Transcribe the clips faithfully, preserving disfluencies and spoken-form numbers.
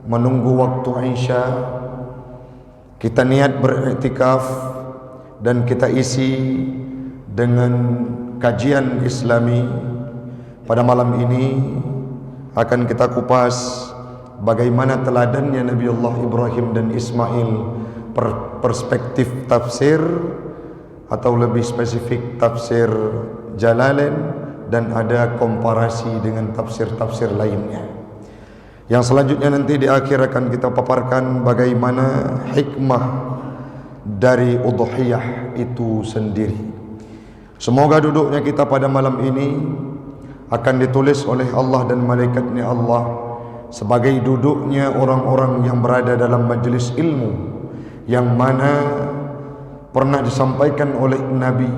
Menunggu waktu Isya, kita niat beriktikaf dan kita isi dengan kajian Islami. Pada malam ini akan kita kupas bagaimana teladannya Nabiullah Ibrahim dan Ismail, per-, perspektif tafsir, atau lebih spesifik tafsir Jalalain, dan ada komparasi dengan tafsir-tafsir lainnya. Yang selanjutnya nanti di akhir akan kita paparkan bagaimana hikmah dari udhiyah itu sendiri. Semoga duduknya kita pada malam ini akan ditulis oleh Allah dan malaikatnya Allah sebagai duduknya orang-orang yang berada dalam majlis ilmu, yang mana pernah disampaikan oleh Nabi,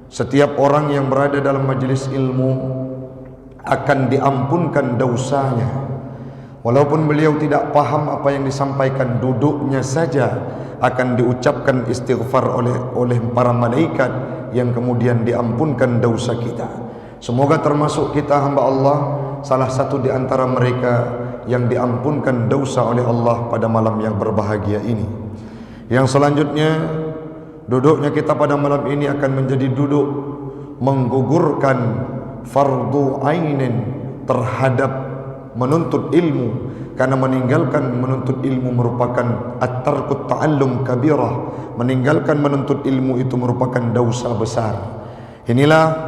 setiap orang yang berada dalam majlis ilmu akan diampunkan dosanya. Walaupun beliau tidak paham apa yang disampaikan, duduknya saja akan diucapkan istighfar oleh, oleh para malaikat, yang kemudian diampunkan dosa kita. Semoga termasuk kita hamba Allah salah satu di antara mereka yang diampunkan dosa oleh Allah pada malam yang berbahagia ini. Yang selanjutnya, duduknya kita pada malam ini akan menjadi duduk menggugurkan fardu ainin terhadap menuntut ilmu, karena meninggalkan menuntut ilmu merupakan at-tarkut ta'allum kabirah, meninggalkan menuntut ilmu itu merupakan dosa besar. Inilah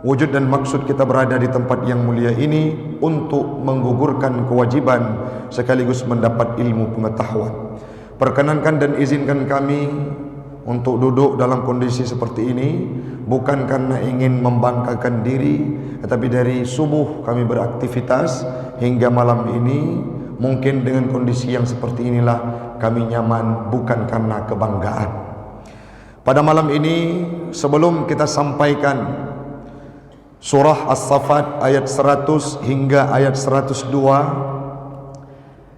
wujud dan maksud kita berada di tempat yang mulia ini, untuk menggugurkan kewajiban sekaligus mendapat ilmu pengetahuan. Perkenankan dan izinkan kami untuk duduk dalam kondisi seperti ini, bukan karena ingin membanggakan diri, tetapi dari subuh kami beraktivitas hingga malam ini, mungkin dengan kondisi yang seperti inilah kami nyaman, bukan karena kebanggaan. Pada malam ini, sebelum kita sampaikan surah As-Saffat ayat seratus hingga ayat seratus dua,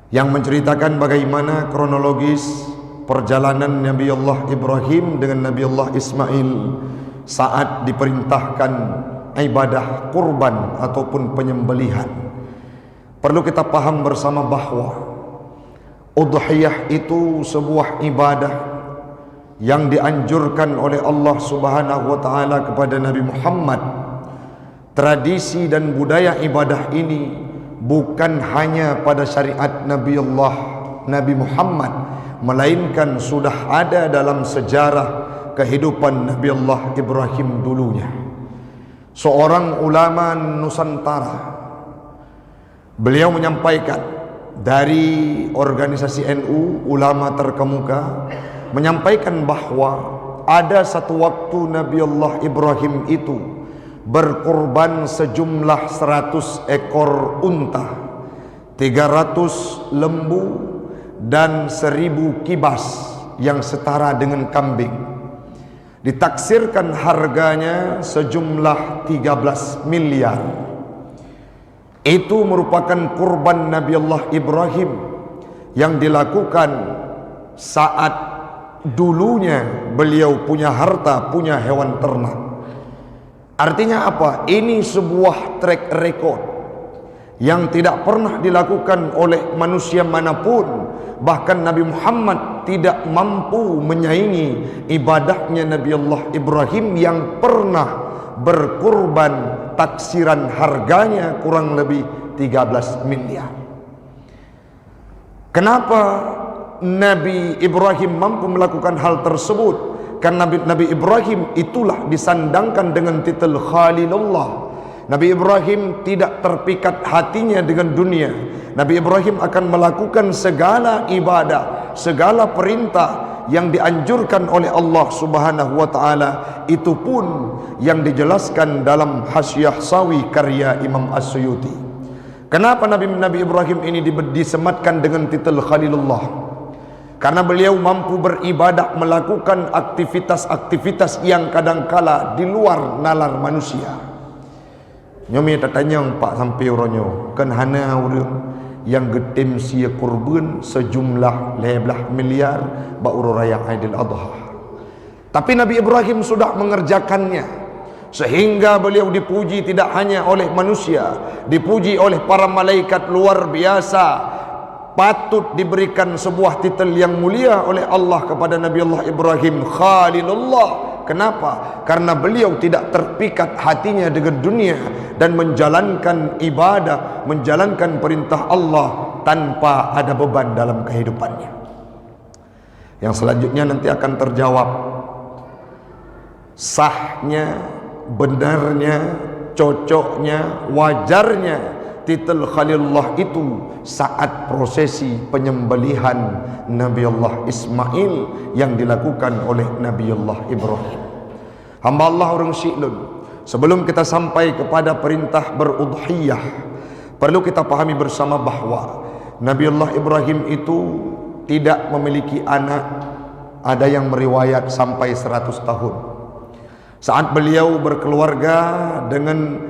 yang menceritakan bagaimana kronologis perjalanan Nabi Allah Ibrahim dengan Nabi Allah Ismail saat diperintahkan ibadah kurban ataupun penyembelihan. Perlu kita paham bersama bahwa udhiyah itu sebuah ibadah yang dianjurkan oleh Allah Subhanahu wa Ta'ala kepada Nabi Muhammad. Tradisi dan budaya ibadah ini bukan hanya pada syariat Nabi Allah, Nabi Muhammad, melainkan sudah ada dalam sejarah kehidupan Nabi Allah Ibrahim dulunya. Seorang ulama Nusantara, beliau menyampaikan dari organisasi N U, ulama terkemuka, menyampaikan bahwa ada satu waktu Nabi Allah Ibrahim itu berkurban sejumlah seratus ekor unta, tiga ratus lembu, dan seribu kibas yang setara dengan kambing. Ditaksirkan harganya sejumlah tiga belas miliar. Itu merupakan kurban Nabi Allah Ibrahim yang dilakukan saat dulunya beliau punya harta, punya hewan ternak. Artinya apa? Ini sebuah track record yang tidak pernah dilakukan oleh manusia manapun. Bahkan Nabi Muhammad tidak mampu menyaingi ibadahnya Nabi Allah Ibrahim yang pernah berkurban, taksiran harganya kurang lebih tiga belas miliar. Kenapa Nabi Ibrahim mampu melakukan hal tersebut? Karena Nabi, Nabi Ibrahim itulah disandangkan dengan titel Khalilullah. Nabi Ibrahim tidak terpikat hatinya dengan dunia. Nabi Ibrahim akan melakukan segala ibadah, segala perintah yang dianjurkan oleh Allah Subhanahu wa Ta'ala. Itu pun yang dijelaskan dalam Hasyiah Sawi karya Imam As-Suyuti. Kenapa Nabi, Nabi Ibrahim ini di-, disematkan dengan titel Khalilullah? Karena beliau mampu beribadah, melakukan aktivitas-aktivitas yang kadangkala di luar nalar manusia. Nyoe mita tanyong pak sampai uroe nyoe, kan hana ureuëng nyang geutem sie kurban sejumlah lhée blaih miliar bak uroe raya Aidil Adha. Tapi Nabi Ibrahim sudah mengerjakannya, sehingga beliau dipuji tidak hanya oleh manusia, dipuji oleh para malaikat luar biasa. Patut diberikan sebuah titel yang mulia oleh Allah kepada Nabi Allah Ibrahim, Khalilullah. Kenapa? Karena beliau tidak terpikat hatinya dengan dunia dan menjalankan ibadah, menjalankan perintah Allah tanpa ada beban dalam kehidupannya. Yang selanjutnya nanti akan terjawab sahnya, benarnya, cocoknya, wajarnya titel Khalilullah itu saat prosesi penyembelihan Nabi Allah Ismail yang dilakukan oleh Nabi Allah Ibrahim. Hamba Allah ureuëng syiek lôn, sebelum kita sampai kepada perintah berudhiyah, perlu kita pahami bersama bahwa Nabi Allah Ibrahim itu tidak memiliki anak. Ada yang meriwayat sampai seratus tahun. Saat beliau berkeluarga dengan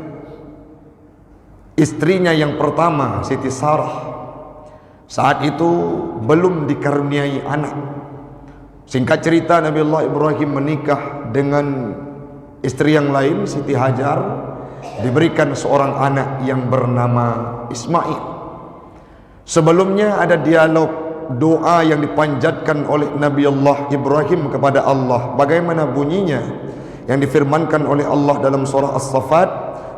istrinya yang pertama, Siti Sarah, saat itu belum dikaruniai anak. Singkat cerita, Nabi Allah Ibrahim menikah dengan istri yang lain, Siti Hajar, diberikan seorang anak yang bernama Ismail. Sebelumnya ada dialog doa yang dipanjatkan oleh Nabi Allah Ibrahim kepada Allah. Bagaimana bunyinya? Yang difirmankan oleh Allah dalam surah As-Saffat,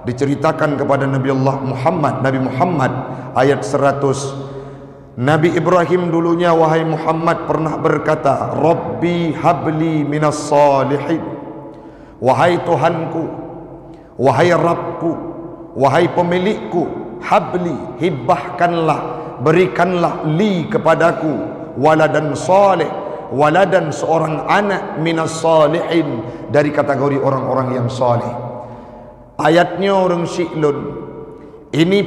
diceritakan kepada Nabi Allah Muhammad, Nabi Muhammad, ayat seratus. Nabi Ibrahim dulunya, wahai Muhammad, pernah berkata, "Rabbi habli minas salihin." Wahai Tuhanku, wahai Rabbku, wahai Pemilikku, habli, hibahkanlah, berikanlah li kepadaku, waladan saleh, waladan seorang anak minas salihin, dari kategori orang-orang yang saleh. Ayat nyoe ureuëng syiek lôn, ini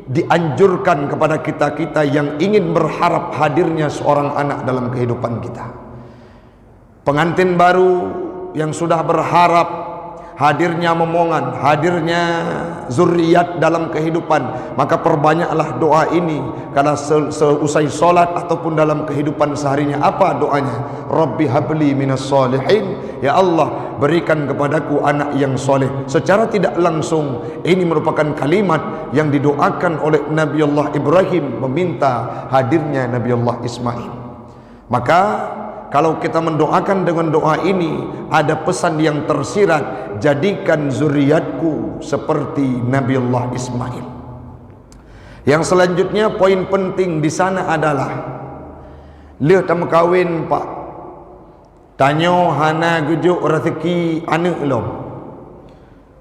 dianjurkan kepada kita-kita yang ingin berharap hadirnya seorang anak dalam kehidupan kita. Pengantin baru yang sudah berharap hadirnya momongan, hadirnya zuriat dalam kehidupan, maka perbanyaklah doa ini. Karena se-, seusai solat ataupun dalam kehidupan seharinya, apa doanya? "Rabbi habli minas salihin." Ya Allah, berikan kepadaku anak yang soleh. Secara tidak langsung, ini merupakan kalimat yang didoakan oleh Nabi Allah Ibrahim meminta hadirnya Nabi Allah Ismail. Maka, kalau kita mendoakan dengan doa ini, ada pesan yang tersirat, "Jadikan zuriatku seperti Nabi Allah Ismail." Yang selanjutnya, poin penting di sana adalah, lheueh tameukawen, Pak, tanyoe hana geujok rezeki aneuëk lom.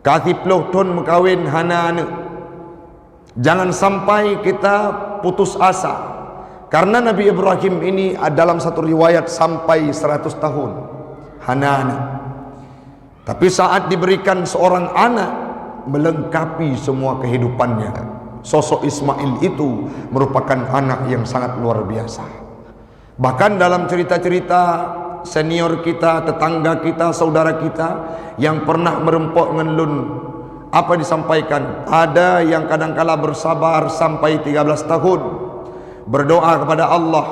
Ka siplôh thon meukawen hana aneuëk. Jangan sampai kita putus asa. Karena Nabi Ibrahim ini dalam satu riwayat sampai seratus tahun hana aneuëk. Tapi saat diberikan seorang anak, melengkapi semua kehidupannya. Sosok Ismail itu merupakan anak yang sangat luar biasa. Bahkan dalam cerita-cerita senior kita, tetangga kita, saudara kita yang pernah meureumpok ngon lôn, apa disampaikan? Ada yang kadangkala bersabar sampai tiga belas tahun, berdoa kepada Allah,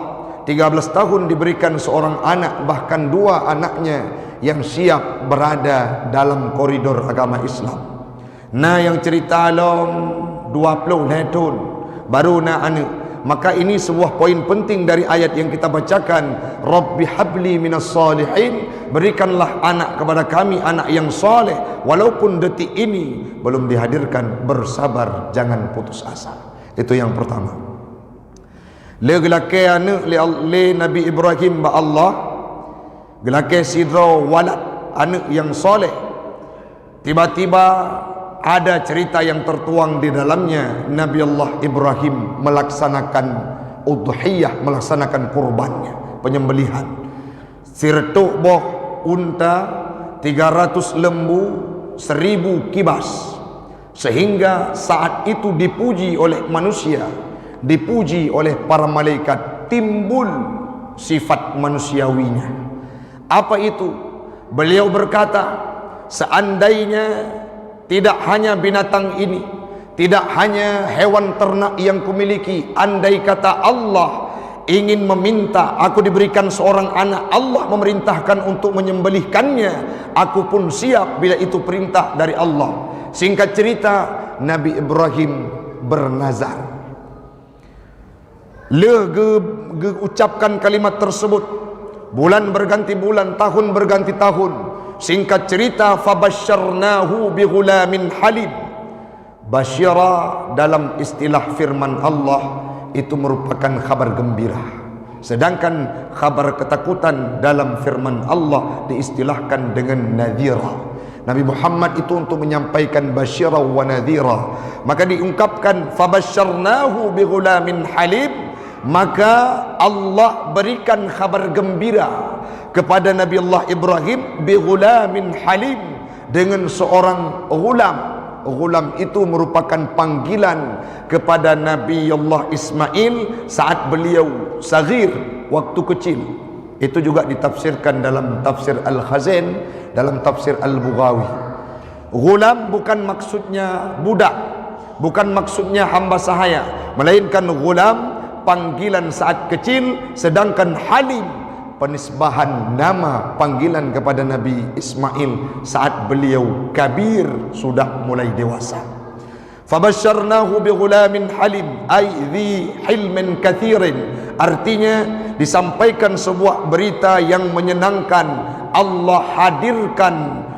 tiga belas tahun diberikan seorang anak, bahkan dua anaknya yang siap berada dalam koridor agama Islam. Na nyang cerita lom dua ploh lhée thon, baru na aneuëk. Maka ini sebuah poin penting dari ayat yang kita bacakan, "Rabbi habli minas salihin," berikanlah anak kepada kami, anak yang saleh, walaupun detik ini belum dihadirkan, bersabar, jangan putus asa. Itu yang pertama. Lé geulakée aneuëk lé Al-, lé Nabi Ibrahim bak Allah, geulakée sidroe walad, aneuëk yang saleh. Tiba-tiba ada cerita yang tertuang di dalamnya, Nabi Allah Ibrahim melaksanakan udhiyah, melaksanakan kurbannya, penyembelihan. Sireutôk boh unta, tiga ratus lembu, seribu kibas. Sehingga saat itu dipuji oleh manusia, dipuji oleh para malaikat, timbul sifat manusiawinya. Apa itu? Beliau berkata, "Seandainya tidak hanya binatang ini, tidak hanya hewan ternak yang kumiliki, andai kata Allah ingin meminta aku diberikan seorang anak, Allah memerintahkan untuk menyembelihkannya, aku pun siap bila itu perintah dari Allah." Singkat cerita, Nabi Ibrahim bernazar. Lheueh geu-, geucapkan kalimat tersebut, bulan berganti bulan, tahun berganti tahun. Singkat cerita, fabasyarnahu bighulamin halim. Basyara dalam istilah firman Allah itu merupakan khabar gembira. Sedangkan khabar ketakutan dalam firman Allah diistilahkan dengan nadhira. Nabi Muhammad itu untuk menyampaikan basyara wa nadhira. Maka diungkapkan, fabasyarnahu bighulamin halim. Maka Allah berikan khabar gembira kepada Nabi Allah Ibrahim bighulamin halim, dengan seorang ghulam. Ghulam itu merupakan panggilan kepada Nabi Allah Ismail saat beliau saghir, waktu kecil. Itu juga ditafsirkan dalam tafsir Al-Khazain, dalam tafsir Al-Bughawi. Ghulam bukan maksudnya budak, bukan maksudnya hamba sahaya, melainkan ghulam panggilan saat kecil, sedangkan halim penisbahan nama panggilan kepada Nabi Ismail saat beliau kabir, sudah mulai dewasa. Fabasyarnahu bighulamin halim, ay dzi hilmin katsirin. Artinya, disampaikan sebuah berita yang menyenangkan. Allah hadirkan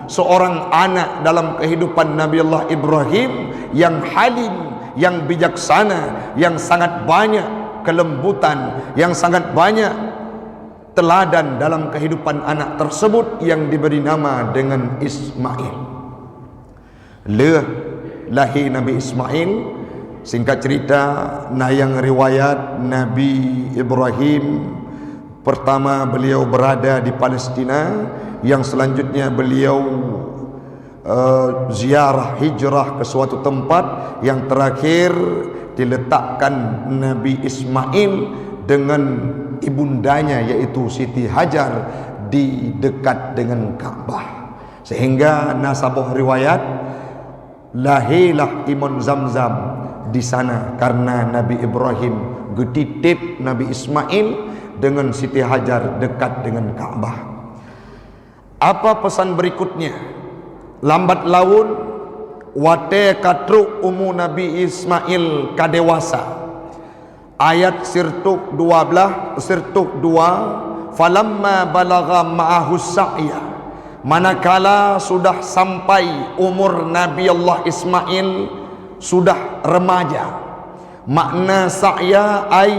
seorang anak dalam kehidupan Nabi Allah Ibrahim yang halim, yang bijaksana, yang sangat banyak kelembutan, yang sangat banyak teladan dalam kehidupan anak tersebut yang diberi nama dengan Ismail. Lheueh lahé Nabi Ismail, singkat cerita, na nyang riwayat Nabi Ibrahim pertama beliau berada di Palestina, yang selanjutnya beliau, eh, ziarah hijrah ke suatu tempat, yang terakhir diletakkan Nabi Ismail dengan ibundanya, yaitu Siti Hajar, di dekat dengan Ka'bah. Sehingga na saboh riwayat, lahé lah Imon Zamzam di sana karena Nabi Ibrahim geutitip Nabi Ismail dengan Siti Hajar dekat dengan Ka'bah. Apa pesan berikutnya? Lambat laun, watée ka trok umu Nabi Ismail ka dewasa. Ayat sirtôk dua blaih, sirtôk dua, "Falamma balagha ma'ahu sa'ya." Manakala sudah sampai umur Nabi Allah Ismail sudah remaja. Makna sa'ya ay,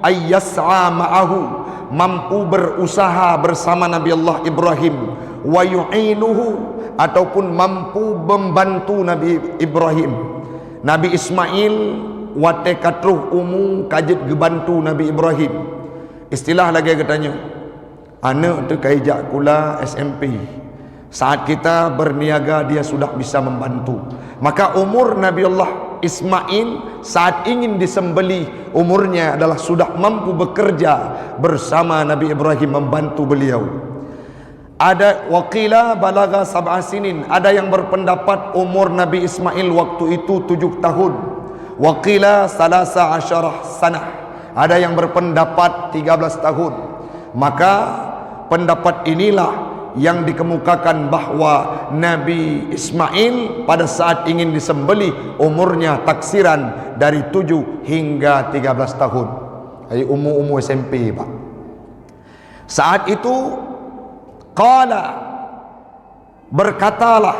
ay yas'a ma'ahu, mampu berusaha bersama Nabi Allah Ibrahim, wa yu'inuhu, ataupun mampu membantu Nabi Ibrahim. Nabi Ismail watée ka troh umu ka jeuet geubantu Nabi Ibrahim. Istilah lagée geutanyoe, aneuëk teuka jak kula S M P. Saat kita berniaga, dia sudah bisa membantu. Maka umur Nabi Allah Ismail saat ingin disembelih, umurnya adalah sudah mampu bekerja bersama Nabi Ibrahim membantu beliau. Ada, waqila balagha sab'a sinin. Ada yang berpendapat umur Nabi Ismail waktu itu tujuh tahun. Waqila salasa asyarah sanah. Ada yang berpendapat tiga belas tahun. Maka pendapat inilah yang dikemukakan bahwa Nabi Ismail pada saat ingin disembelih umurnya taksiran dari tujuh hingga tiga belas tahun. Ai umu-umu S M P, Pak. Saat itu, qala, berkatalah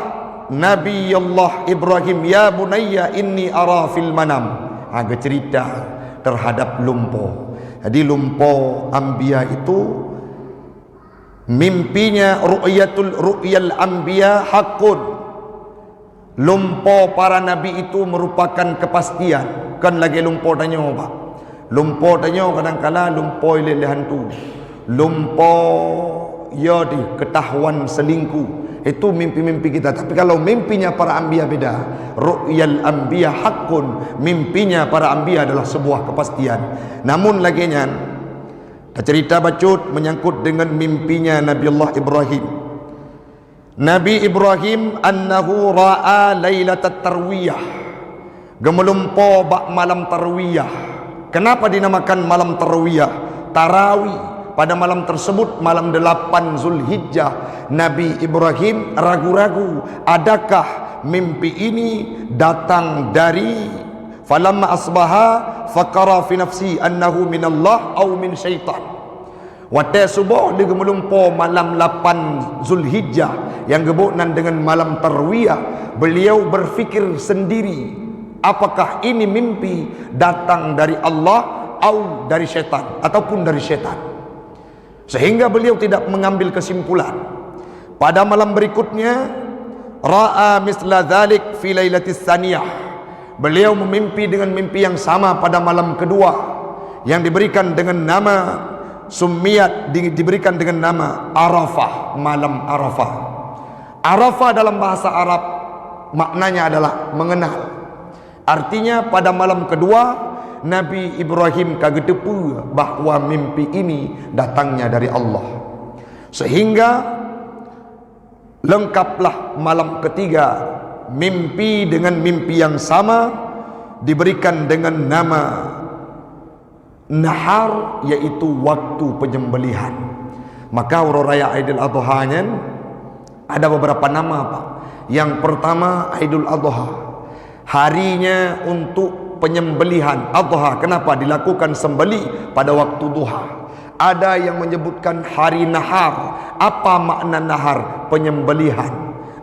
Nabi Allah Ibrahim, "Ya bunayya, inni ara fil manam." Ha, geucerita terhadap lumpo. Jadi, lumpo anbiya itu mimpinya, ru'yatul, ru'yal anbiya haqqun. Lumpo para nabi itu merupakan kepastian. Kon lagée lumpo tanyoe, Pak. Lumpo tanyoe kadang kala lumpo ilée lé hantu. Lumpo, ya dih, ketahuan selingkuh. Itu mimpi-mimpi kita. Tapi kalau mimpinya para anbiya beda. Ru'yal anbiya haqqun. Mimpinya para anbiya adalah sebuah kepastian. Namun lagée nyan, tacerita bacut menyangkut dengan mimpinya Nabi Allah Ibrahim. Nabi Ibrahim annahu ra'a lailatat tarwiyah. Geumeulumpo bak malam tarwiyah. Kenapa dinamakan malam tarwiyah? Tarawih. Pada malam tersebut, malam delapan Zulhijjah, Nabi Ibrahim ragu-ragu, adakah mimpi ini datang dari Falamma asbaha faqara fi nafsi annahu minallah au min syaitan. Watée suboh di geumeulumpo malam lapan Zulhijjah yang geuboh nan deungon malam Tarwiyah, beliau berfikir sendiri, apakah ini mimpi datang dari Allah au dari syaitan ataupun dari syaitan. Sehingga beliau tidak mengambil kesimpulan. Pada malam berikutnya, ra'a misla dzalik fi lailatis tsaniyah. Beliau memimpi dengan mimpi yang sama pada malam kedua, yang diberikan dengan nama, summiyat, di- diberikan dengan nama Arafah, malam Arafah. Arafah dalam bahasa Arab maknanya adalah mengenal. Artinya, pada malam kedua, Nabi Ibrahim ka geuteupeue bahwa mimpi ini datangnya dari Allah. Sehingga lengkaplah malam ketiga, mimpi dengan mimpi yang sama, diberikan dengan nama Nahar, yaitu waktu penyembelihan. Maka uroe raya Aidil Adha nyan ada beberapa nama, Pak. Yang pertama, Aidul Adha. Harinya untuk penyembelihan adha. Kenapa dilakukan sembelih pada waktu duha? Ada yang menyebutkan hari nahar. Apa makna nahar? Penyembelihan.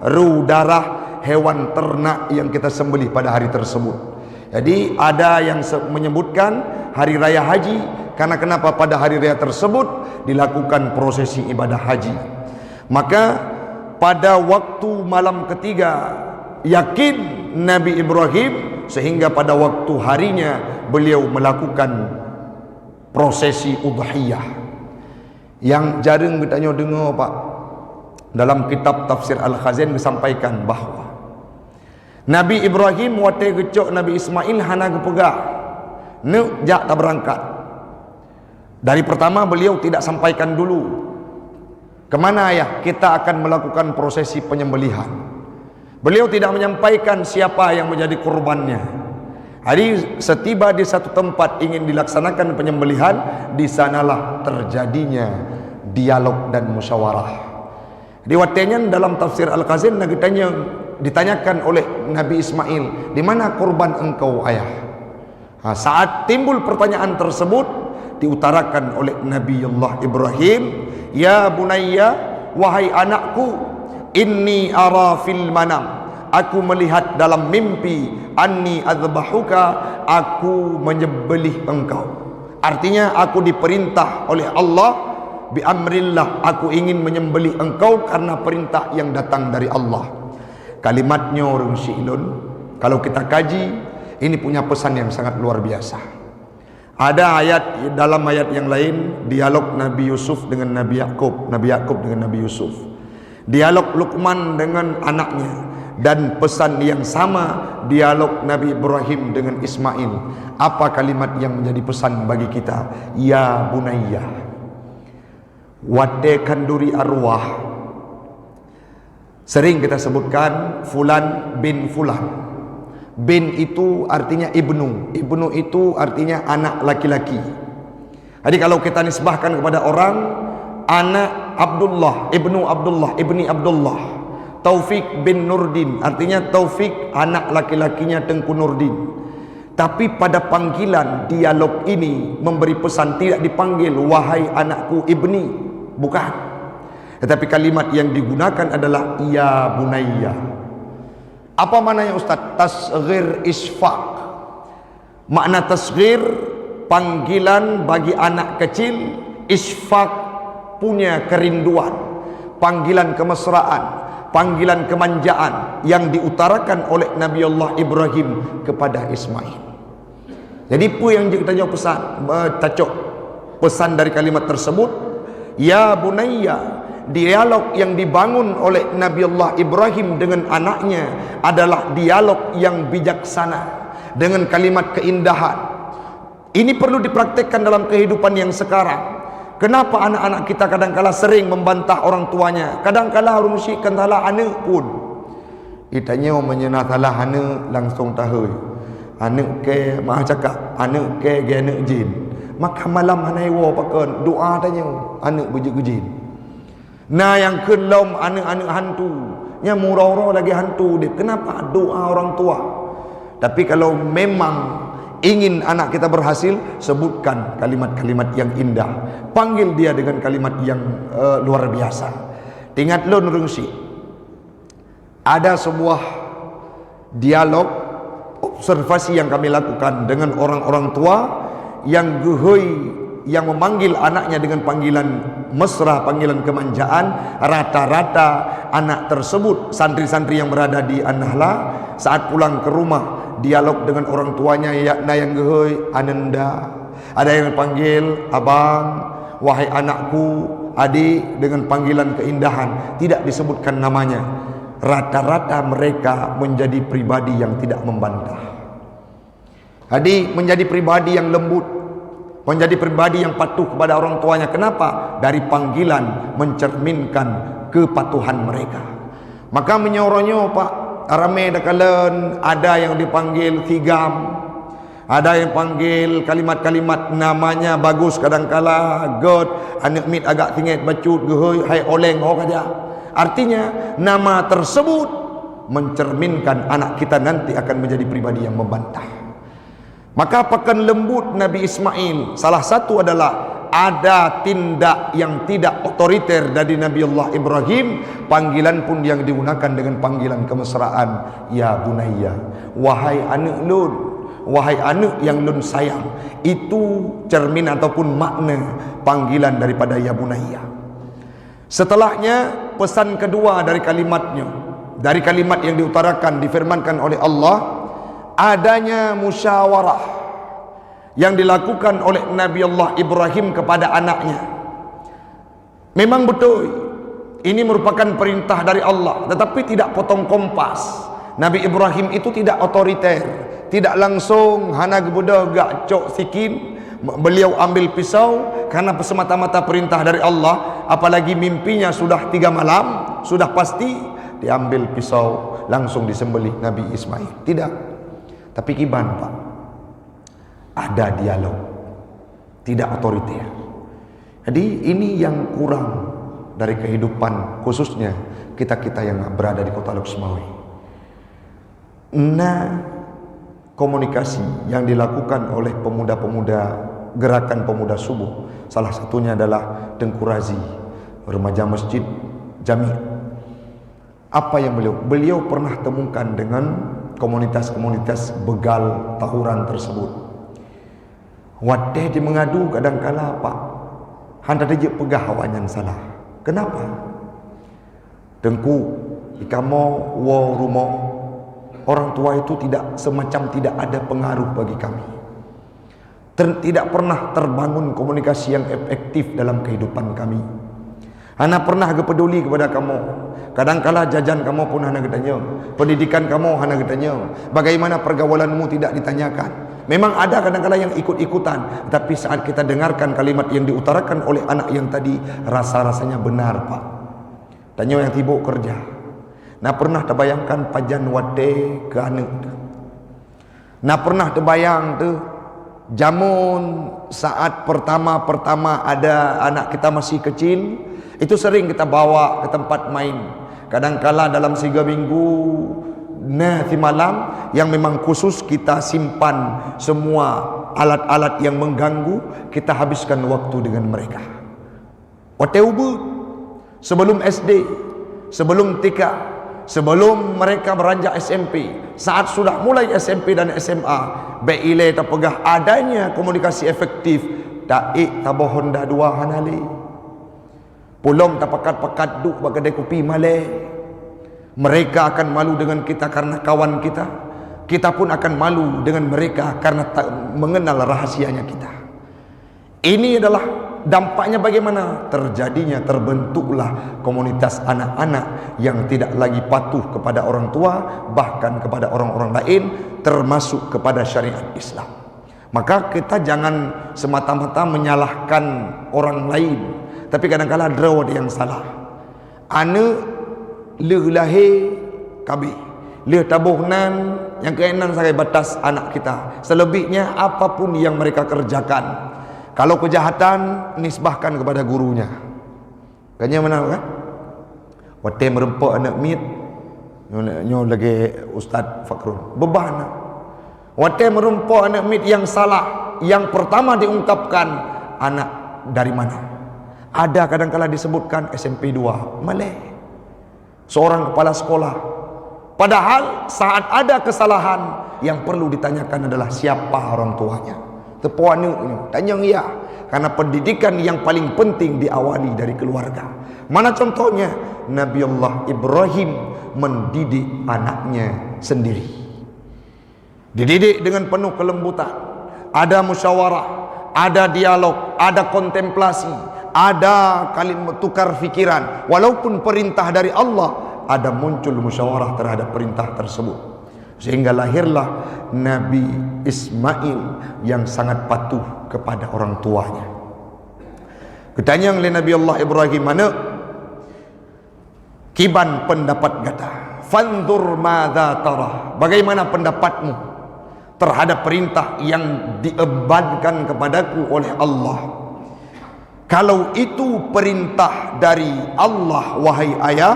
Ru darah hewan ternak yang kita sembelih pada hari tersebut. Jadi, ada yang se- menyebutkan hari raya haji, karena kenapa pada hari raya tersebut dilakukan prosesi ibadah haji. Maka, pada waktu malam ketiga, yakin Nabi Ibrahim, sehingga pada waktu harinya beliau melakukan prosesi udhiyah. Yang jareueng geutanyoe deungoe, Pak, dalam kitab Tafsir Al-Khazin geusampaikan bahwa Nabi Ibrahim watée geucok Nabi Ismail hana geupeugah, "Neuk, jak tabeurangkat." Dari pertama beliau tidak sampaikan dulu, "Kemana ayah? Kita akan melakukan prosesi penyembelihan." Beliau tidak menyampaikan siapa yang menjadi kurbannya. Jadi, setiba di satu tempat ingin dilaksanakan penyembelihan, di sanalah terjadinya dialog dan musyawarah. Di watée nyan dalam tafsir Al-Khazin na geutanyong, ditanyakan oleh Nabi Ismail, "Di mana kurban engkau, ayah?" Ha, saat timbul pertanyaan tersebut, diutarakan oleh Nabiullah Ibrahim, "Ya bunayya, wahai anakku, inni ara fil manam, aku melihat dalam mimpi, anni adzbahuka, aku menyembelih engkau." Artinya, aku diperintah oleh Allah, bi amrillah, aku ingin menyembelih engkau karena perintah yang datang dari Allah. Kalimat nyoe ureuëng syiek lôn, kalau kita kaji, ini punya pesan yang sangat luar biasa. Ada ayat, dalam ayat yang lain, dialog Nabi Yusuf dengan Nabi Yakub, Nabi Yakub dengan Nabi Yusuf. Dialog Luqman dengan anaknya, dan pesan yang sama dialog Nabi Ibrahim dengan Ismail. Apa kalimat yang menjadi pesan bagi kita? Ya bunayya. Watée khanduri arwah, sering kita sebutkan fulan bin fulan. Bin itu artinya ibnu. Ibnu itu artinya anak laki-laki. Jadi, kalau kita nisbahkan kepada orang, anak Abdullah, ibnu Abdullah, ibni Abdullah, Taufik bin Nurdin, artinya Taufik anak laki-lakinya Tengku Nurdin. Tapi pada panggilan, dialog ini memberi pesan, tidak dipanggil, "Wahai anakku, ibni." Bukan. Tetapi kalimat yang digunakan adalah, "Ya bunayya." Apa maknanya, Ustaz? Tasghir isfaq. Makna tasghir, panggilan bagi anak kecil, isfaq, punya kerinduan, panggilan kemesraan, panggilan kemanjaan yang diutarakan oleh Nabi Allah Ibrahim kepada Ismail. Jadi, peue nyang jeuet tanyoe pesan, eh, tacok pesan dari kalimat tersebut? Ya bunayya, dialog yang dibangun oleh Nabi Allah Ibrahim dengan anaknya adalah dialog yang bijaksana, dengan kalimat keindahan. Ini perlu dipraktekkan dalam kehidupan yang sekarang. Kenapa anak-anak kita kadangkala sering membantah orang tuanya? Kadangkala ureuëng syiek kan salah aneuëk pun. Geutanyoe meunyoe na salah aneuëk, langsung tahôi. Aneuëk kèe, maah cakap, aneuëk kèe geuh aneuëk jin. Maka malam hana iwoe pakon, doa tanyoe, aneuëk beujeuet keu jin. Na nyang kheun lom aneuëk-aneuëk hantu, nyang meuuroe-uroe lagèe hantu udép. Kenapa? Doa orang tua. Tapi kalau memang ingin anak kita berhasil, sebutkan kalimat-kalimat yang indah. Panggil dia dengan kalimat yang, eh, luar biasa. Ingat lôn, ureueng syik. Ada sebuah dialog, observasi yang kami lakukan dengan orang-orang tua yang geuhôi, yang memanggil anaknya dengan panggilan mesra, panggilan kemanjaan. Rata-rata anak tersebut, santri-santri yang berada di An-Nahla, saat pulang ke rumah, dialog dengan orang tuanya, ya, na nyang geuhôi, "Ananda." Ada yang panggil, "Abang," "Wahai anakku," "Adik," dengan panggilan keindahan, tidak disebutkan namanya. Rata-rata mereka menjadi pribadi yang tidak membantah. Jadi, menjadi pribadi yang lembut, menjadi pribadi yang patuh kepada orang tuanya. Kenapa? Dari panggilan mencerminkan kepatuhan mereka. Maka meunyoe uroe nyoe, Pak, ramé takalon, ada yang dipanggil tigam, ada yang panggil kalimat-kalimat namanya bagus, kadangkala göt, aneuk miet agak singet bacut, geuhôi, hai oleng, ho ka jak. Artinya, nama tersebut mencerminkan anak kita nanti akan menjadi pribadi yang membantah. Maka pakon lembut Nabi Ismail, salah satu adalah ada tindak yang tidak otoriter dari Nabi Allah Ibrahim, panggilan pun yang digunakan dengan panggilan kemesraan, "Ya bunayya," "Wahai aneuk lôn, wahai aneuk yang lôn sayang." Itu cermin ataupun makna panggilan daripada "Ya bunayya." Setelahnya, pesan kedua dari kalimatnya, dari kalimat yang diutarakan, difirmankan oleh Allah, adanya musyawarah yang dilakukan oleh Nabi Allah Ibrahim kepada anaknya. Memang betul, ini merupakan perintah dari Allah, tetapi tidak potong kompas. Nabi Ibrahim itu tidak otoriter, tidak langsung hana geubeudôh geujak cok sikin, beliau ambil pisau karena semata-mata perintah dari Allah, apalagi mimpinya sudah tiga malam, sudah pasti diambil pisau, langsung disembelih Nabi Ismail. Tidak. Tapi kiban, Pak. Ada dialog. Tidak otoriter. Jadi, ini yang kurang dari kehidupan, khususnya kita-kita yang berada di Kota Lhokseumawe. Na komunikasi yang dilakukan oleh pemuda-pemuda Gerakan Pemuda Subuh, salah satunya adalah Teungku Razi, remaja Masjid Jami. Apa yang beliau, beliau pernah temukan dengan komunitas-komunitas begal tawuran tersebut. Watée jimeungadu, kadangkala, Pak, hana tajeuet peugah awaknyan salah. Kenapa? "Teungku, di kamoe woe rumoh, orang tua itu tidak, semacam tidak ada pengaruh bagi kami. Ter-, tidak pernah terbangun komunikasi yang efektif dalam kehidupan kami. Hana pernah geupeduli kepada kamoe. Kadangkala jajan kamoe pun hana geutanyong, pendidikan kamoe hana geutanyong, bagaimana pergaulanmu tidak ditanyakan. Memang ada kadangkala yang ikut-ikutan, tapi saat kita dengarkan kalimat yang diutarakan oleh anak yang tadi, rasa-rasanya benar, Pak." Tanyoe nyang sibok keureuja. Na pernah tabayangkan pajan watée keu aneuk teuh? Na pernah teubayang teuh, jameun saat pertama-pertama ada anak kita masih kecil, itu sering kita bawa ke tempat main. Kadangkala dalam tiga minggu, na simalam yang memang khusus kita simpan semua alat-alat yang mengganggu, kita habiskan waktu dengan mereka. Watée ubeut, sebelum S D, sebelum T K, sebelum mereka beranjak S M P, saat sudah mulai S M P dan S M A, bék ilée tapeugah adanya komunikasi efektif, taék taboh honda dua hana lé. Pulom tapakat-pakat duek bak keudée kupi malée. Mereka akan malu dengan kita karena kawan kita. Kita pun akan malu dengan mereka karena tak mengenal rahasianya kita. Ini adalah dampaknya bagaimana? Terjadinya, terbentuklah komunitas anak-anak yang tidak lagi patuh kepada orang tua, bahkan kepada orang-orang lain, termasuk kepada syariat Islam. Maka kita jangan semata-mata menyalahkan orang lain, tapi kadang-kala droe yang salah. Aneuk lheueh lahé ka abéh. Lheueh taboh nan, nyang keunan sagai batas anak kita. Selebihnya, apapun yang mereka kerjakan, kalau kejahatan, nisbahkan kepada gurunya. Kan nyan meunan kan? Watée meureumpok aneuk miet, nyoe, nyoe lagée Ustaz Fakrul. Beubah aneuk. Watée meurumpok aneuk miet nyang salah, nyang peurtama diungkapkan, anak dari mana? Ada kadangkala disebutkan S M P dua, malée. Seorang kepala sekolah. Padahal saat ada kesalahan, yang perlu ditanyakan adalah siapa orang tuanya. Teupeue aneuk nyoe, tanyong ya. Karena pendidikan yang paling penting diawali dari keluarga. Mana contohnya? Nabi Allah Ibrahim mendidik anaknya sendiri. Dididik dengan penuh kelembutan. Ada musyawarah, ada dialog, ada kontemplasi, ada kalim tukar fikiran. Walaupun perintah dari Allah, ada muncul musyawarah terhadap perintah tersebut. Sehingga lahirlah Nabi Ismail yang sangat patuh kepada orang tuanya. Geutanyong lé Nabi Allah Ibrahim, "Aneuk, kiban pendapat gata? Fanzur madza tarah. Bagaimana pendapatmu terhadap perintah yang diembankan kepadaku oleh Allah? Kalau itu perintah dari Allah, wahai ayah,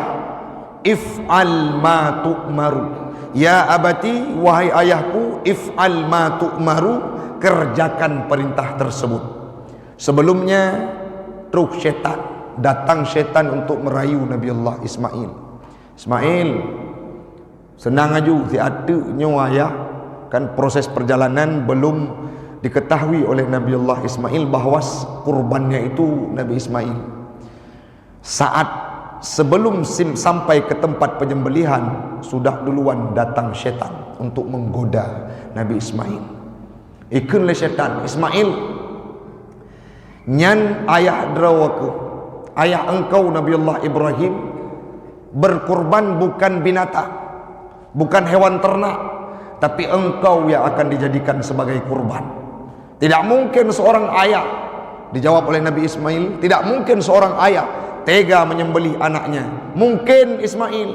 if'al ma tu'maru. Ya abati, wahai ayahku, if'al ma tu'maru, kerjakan perintah tersebut." Sebelumnya, trok setan, datang setan untuk merayu Nabi Allah Ismail. "Ismail, seunang aju, siat teuk nyoe ayah." Kan proses perjalanan belum diketahui oleh Nabi Allah Ismail bahwa s-, kurbannya itu Nabi Ismail. Saat sebelum sim-, sampai ke tempat penyembelihan, sudah duluan datang setan untuk menggoda Nabi Ismail. Ikheun lé setan, "Ismail, nyan ayah droe keuh, ayah engkau Nabi Allah Ibrahim, berkurban bukan binatang, bukan hewan ternak, tapi engkau yang akan dijadikan sebagai kurban. Tidak mungkin seorang ayah," dijawab oleh Nabi Ismail, "tidak mungkin seorang ayah tega menyembelih anaknya. Mungkin Ismail,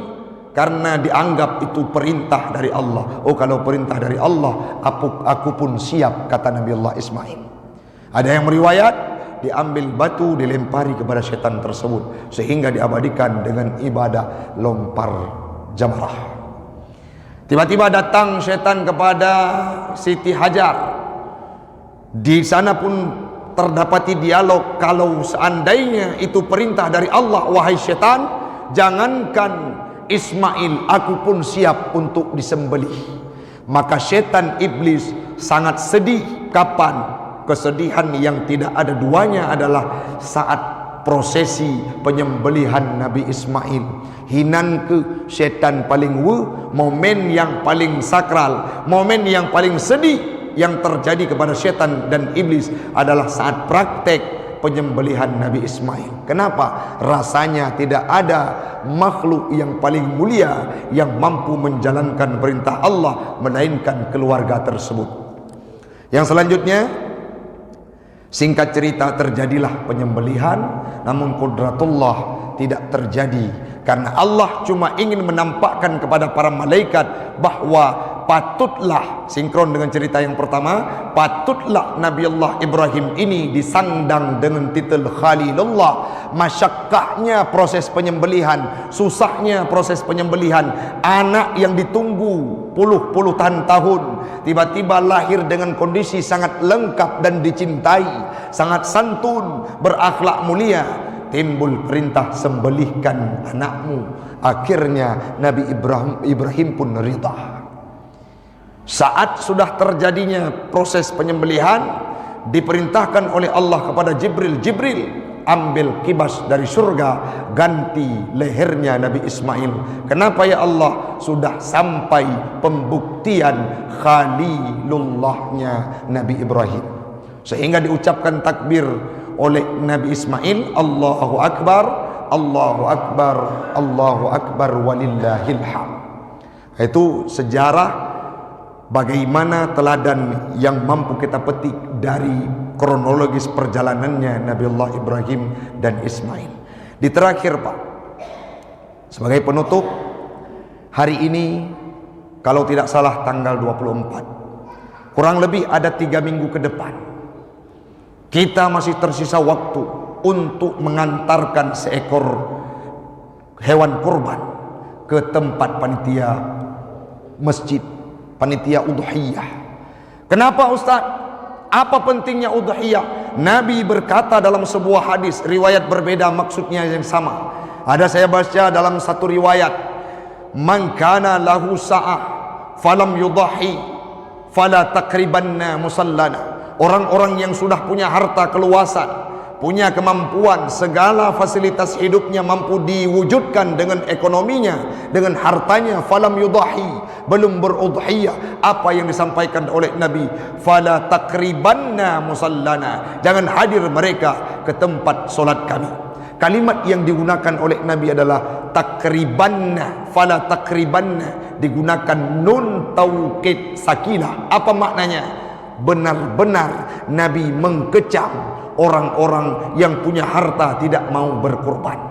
karena dianggap itu perintah dari Allah." "Oh, kalau perintah dari Allah, aku, aku pun siap," kata Nabi Allah Ismail. Ada yang meriwayat, diambil batu, dilempari kepada setan tersebut, sehingga diabadikan dengan ibadah lompar jamarah. Tiba-tiba datang setan kepada Siti Hajar. Di sana pun terdapati dialog, "Kalau seandainya itu perintah dari Allah, wahai setan, jangankan Ismail, aku pun siap untuk disembelih." Maka setan iblis sangat sedih. Kapan? Kesedihan yang tidak ada duanya adalah saat prosesi penyembelihan Nabi Ismail. Hinan keuh setan paling weueh, momen yang paling sakral, momen yang paling sedih yang terjadi kepada setan dan iblis adalah saat praktek penyembelihan Nabi Ismail. Kenapa? Rasanya tidak ada makhluk yang paling mulia yang mampu menjalankan perintah Allah melainkan keluarga tersebut. Yang selanjutnya, singkat cerita, terjadilah penyembelihan, namun kudratullah tidak terjadi, karena Allah cuma ingin menampakkan kepada para malaikat bahwa patutlah, sinkron dengan cerita yang pertama, patutlah Nabi Allah Ibrahim ini disandang dengan titel Khalilullah. Masyakkahnya proses penyembelihan, susahnya proses penyembelihan, anak yang ditunggu puluh-puluhan tahun, tiba-tiba lahir dengan kondisi sangat lengkap dan dicintai, sangat santun, berakhlak mulia. Timbul perintah, "Sembelihkan anakmu." Akhirnya Nabi Ibrahim, Ibrahim pun ridha. Saat sudah terjadinya proses penyembelihan, diperintahkan oleh Allah kepada Jibril, "Jibril, ambil kibas dari surga, ganti lehernya Nabi Ismail." Kenapa, ya Allah? Sudah sampai pembuktian Khalilullahnya Nabi Ibrahim. Sehingga diucapkan takbir oleh Nabi Ismail, "Allahu Akbar, Allahu Akbar, Allahu Akbar, walillahil hamd." Itu sejarah bagaimana teladan yang mampu kita petik dari kronologis perjalanannya Nabiullah Ibrahim dan Ismail. Di terakhir, Pak, sebagai penutup, hari ini, kalau tidak salah, tanggal dua puluh empat, kurang lebih ada tiga minggu ke depan, kita masih tersisa waktu untuk mengantarkan seekor hewan kurban ke tempat panitia masjid, panitia udhiyah. Kenapa, Ustaz? Apa pentingnya udhiyah? Nabi berkata dalam sebuah hadis, riwayat berbeda, maksudnya yang sama. Ada saya baca dalam satu riwayat, "Man kana lahu sa'ah falam yudhahi, fala takribanna musallana." Orang-orang yang sudah punya harta keluasan, punya kemampuan, segala fasilitas hidupnya mampu diwujudkan dengan ekonominya, dengan hartanya, falam yudhahi, belum berudhiyah, apa yang disampaikan oleh Nabi, "Fala takribanna musallana." Jangan hadir mereka ke tempat solat kami. Kalimat yang digunakan oleh Nabi adalah takribanna, fala takribanna, digunakan nun taukid sakinah. Apa maknanya? Benar-benar Nabi mengkecam orang-orang yang punya harta tidak mau berkurban.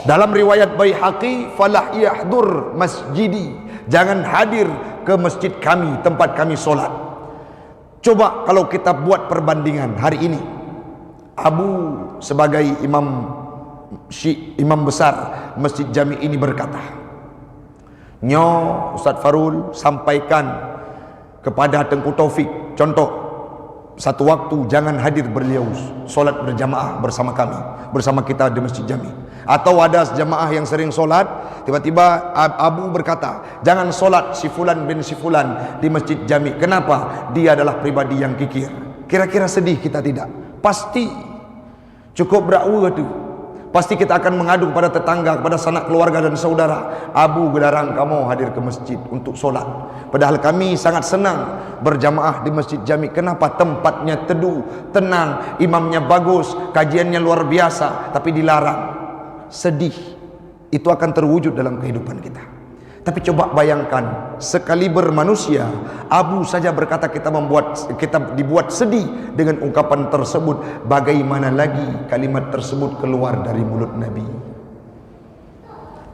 Dalam riwayat Baihaqi, "Falah yahdur masjidi," jangan hadir ke masjid kami, tempat kami solat. Coba kalau kita buat perbandingan hari ini, Abu sebagai imam syi-, imam besar Masjid Jami ini berkata, "Nyoe Ustaz Farul sampaikan kepada Tengku Taufik, contoh, satu waktu jangan hadir beliau solat berjamaah bersama kami, bersama kita di Masjid Jami." Atau ada jamaah yang sering solat, tiba-tiba Ab-, Abu berkata, "Jangan solat si fulan bin si fulan di Masjid Jami. Kenapa? Dia adalah pribadi yang kikir." Kira-kira sedih kita tidak? Pasti. Cukup berakwe tu. Pasti kita akan mengadu kepada tetangga, kepada sanak keluarga dan saudara. "Abu geularang kamoe hadir ke masjid untuk solat. Padahal kami sangat senang berjamaah di Masjid Jami. Kenapa? Tempatnya teduh, tenang, imamnya bagus, kajiannya luar biasa, tapi dilarang." Sedih. Itu akan terwujud dalam kehidupan kita. Tapi coba bayangkan, sekaliber manusia, Abu saja berkata kita membuat, kita dibuat sedih dengan ungkapan tersebut, bagaimana lagi kalimat tersebut keluar dari mulut Nabi?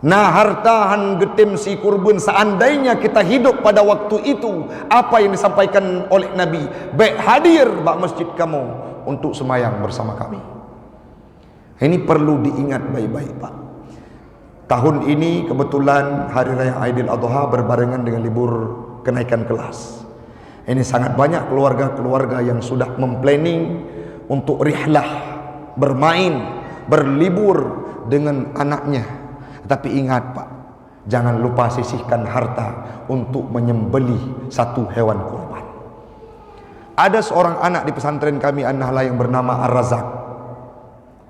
Nah, harta han geutem si kurban, seandainya kita hidup pada waktu itu, apa yang disampaikan oleh Nabi, "Bèk hadir bak masjid kamoe untuk semayang bersama kami." Ini perlu diingat baik-baik, Pak. Tahun ini kebetulan Hari Raya Aidil Adha berbarengan dengan libur kenaikan kelas. Ini sangat banyak keluarga-keluarga yang sudah memplanning untuk rihlah, bermain, berlibur dengan anaknya. Tapi ingat, Pak, jangan lupa sisihkan harta untuk menyembelih satu hewan kurban. Ada seorang anak di pesantren kami An-Nahlah yang bernama Ar-Razak.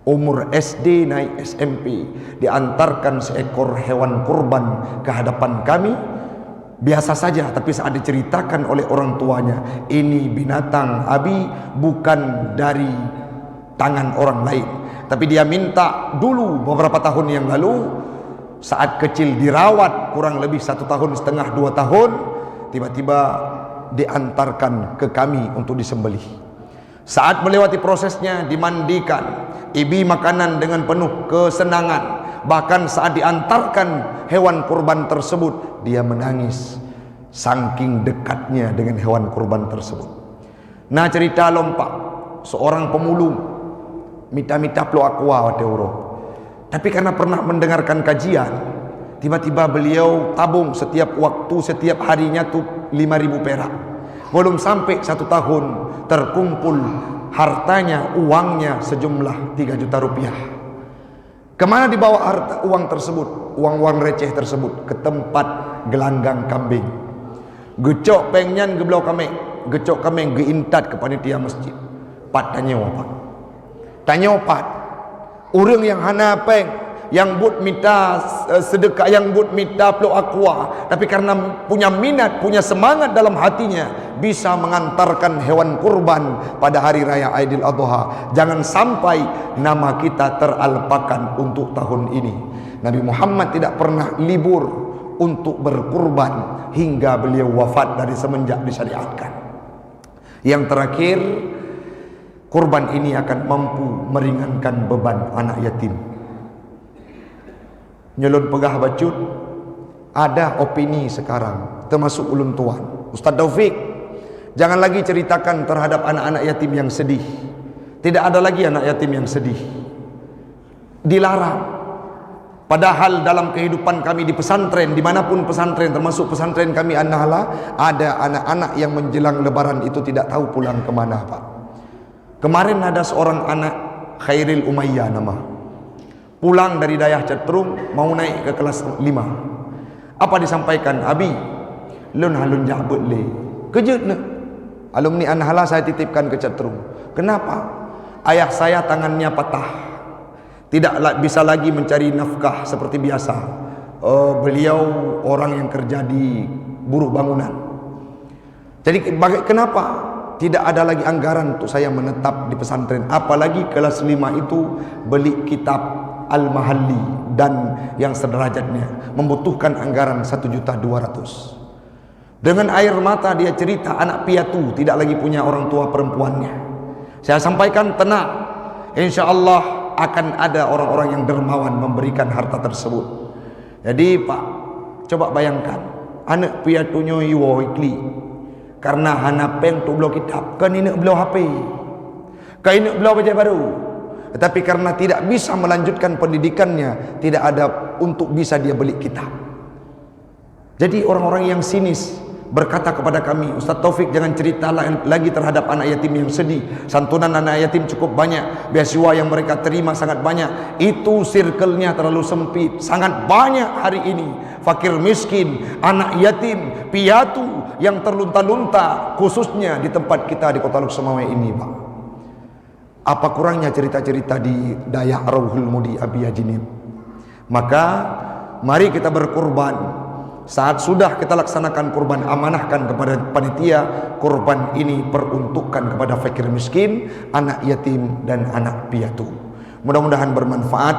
Umur S D naik S M P, diantarkan seekor hewan kurban ke hadapan kami. Biasa saja, tapi saat diceritakan oleh orang tuanya, "Ini binatang Abi bukan dari tangan orang lain." Tapi dia minta dulu beberapa tahun yang lalu, saat kecil dirawat kurang lebih satu tahun setengah, dua tahun, tiba-tiba diantarkan ke kami untuk disembelih. Saat melewati prosesnya, dimandikan, ibi makanan dengan penuh kesenangan. Bahkan saat diantarkan hewan kurban tersebut, dia menangis. Saking dekatnya dengan hewan kurban tersebut. Nah, cerita lom, Pak, seorang pemulung mita-mita plôk aqua watèe uroe. Tapi karena pernah mendengarkan kajian, tiba-tiba beliau tabung setiap waktu, setiap harinya tu lima ribu perak. Belum sampai satu tahun, terkumpul hartanya, uangnya sejumlah tiga juta rupiah. Kemana dibawa harta, uang tersebut, uang-uang receh tersebut? Ke tempat gelanggang kambing. Geucok péng nyan geubloe kaméng, geucok kaméng geuintat keu panitia masjid. Pat tanyoe, Pak. Tanyoe pat. Ureuëng nyang hana péng, nyang buet mita, eh, seudeukah, nyang buet mita plôk aqua, tapi karena punya minat, punya semangat dalam hatinya, bisa mengantarkan hewan kurban pada hari raya Aidil Adha. Jangan sampai nama kita teralpakan untuk tahun ini. Nabi Muhammad tidak pernah libur untuk berkurban hingga beliau wafat dari semenjak disyariatkan. Yang terakhir, kurban ini akan mampu meringankan beban anak yatim. Nyoe lôn peugah bacut, ada opini sekarang, termasuk ulôn tuan, "Ustaz Taufik, jangan lagi ceritakan terhadap anak-anak yatim yang sedih. Tidak ada lagi anak yatim yang sedih." Dilarang. Padahal dalam kehidupan kami di pesantren, di mana pun pesantren, termasuk pesantren kami An-Nahlah, ada anak-anak yang menjelang Lebaran itu tidak tahu pulang ke mana, Pak. Kemarin ada seorang anak, Khairil Umayyah nama, pulang dari dayah Cetrung, mau naik ke kelas lima. Apa disampaikan? "Abi, lôn han lôn jak beuet lé." Keu jeuet neuh. Alumni An-Nahlah saya titipkan ke Cetrung. "Kenapa?" "Ayah saya tangannya patah. Tidak la-, bisa lagi mencari nafkah seperti biasa. Eh, beliau orang yang kerja di buruh bangunan." Jadi, baga-, kenapa tidak ada lagi anggaran untuk saya menetap di pesantren? Apalagi kelas lima itu beli kitab Al-Mahalli dan yang sederajatnya, membutuhkan anggaran satu juta dua ratus. Dengan air mata dia cerita, anak piatu, tidak lagi punya orang tua perempuannya. Saya sampaikan, "Tenang, insya Allah akan ada orang-orang yang dermawan memberikan harta tersebut." Jadi, Pak, coba bayangkan, aneuk piatu nyoe iwoe iklik karena hana péng untuk bloe kitab, kon ineuk bloe H P, kon ineuk bloe bajée baru. Tetapi karena tidak bisa melanjutkan pendidikannya, tidak ada untuk bisa dia beli kitab. Jadi, orang-orang yang sinis berkata kepada kami, "Ustaz Taufik, jangan cerita la-, lagi terhadap anak yatim yang sedih. Santunan anak yatim cukup banyak, beasiswa yang mereka terima sangat banyak. Itu circle-nya terlalu sempit. Sangat banyak hari ini fakir miskin, anak yatim, piatu yang terlunta-lunta, khususnya di tempat kita di Kota Lhokseumawe ini, Pak." Apa kurangnya cerita-cerita di dayah Rauhul Mudi Abi Haji Nim? Maka, mari kita berkurban. Saat sudah kita laksanakan kurban, amanahkan kepada panitia, kurban ini peruntukkan kepada fakir miskin, anak yatim, dan anak piatu. Mudah-mudahan bermanfaat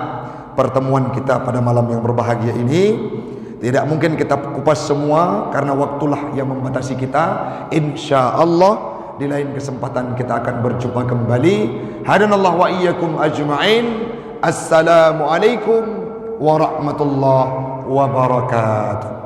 pertemuan kita pada malam yang berbahagia ini. Tidak mungkin kita kupas semua karena waktulah yang membatasi kita. Insya Allah, di lain kesempatan kita akan berjumpa kembali. Hadanallahu wa iyyakum ajma'in. Assalamualaikum warahmatullahi wabarakatuh.